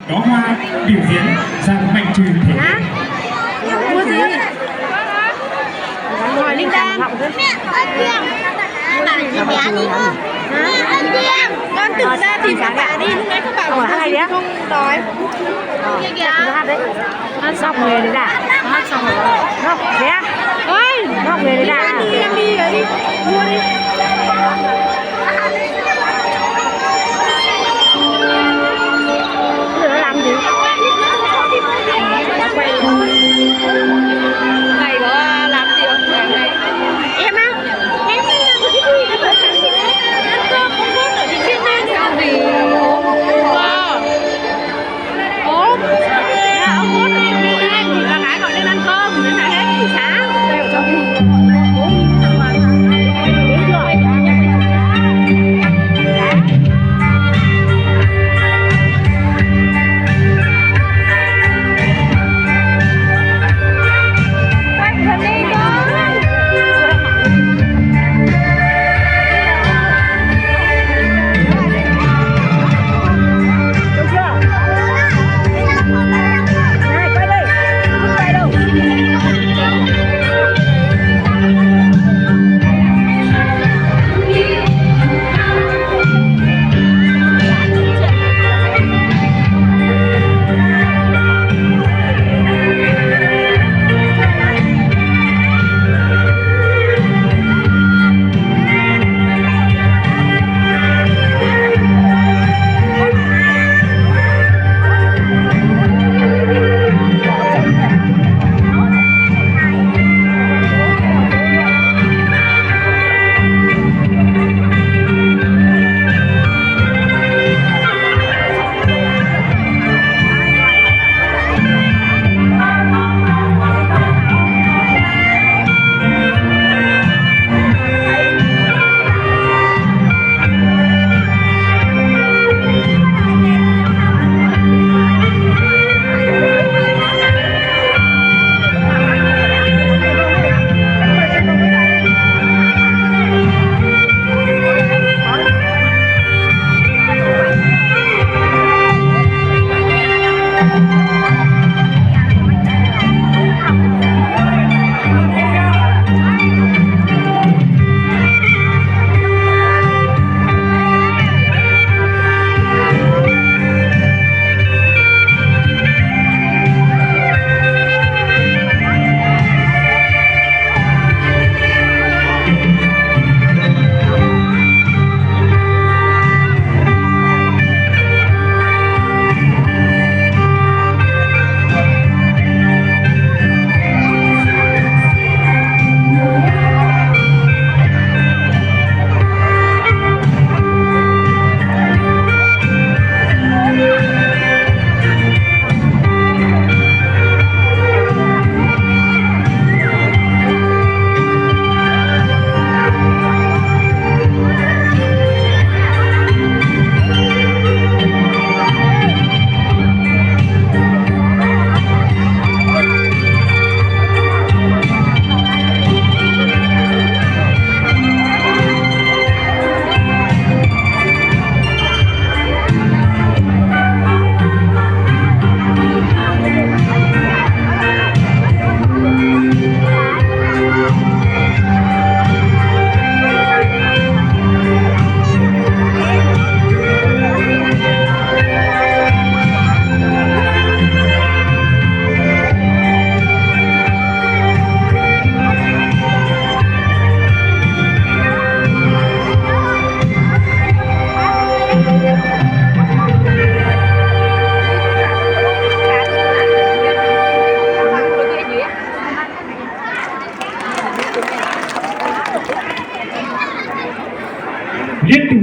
Cỏ hoa biểu diễn dàn Mạnh Trừ thể hiện. Mua gì? Hỏi Linh Đan. Hả? Con tưởng ra thì phải đi, lúc nãy các bạn không nói. Ờ, chắc là hát đấy. Hát xong rồi đấy à? Nó thế à? Ôi, nó về đấy à? Đi, đi, đi, đi. Mua đi.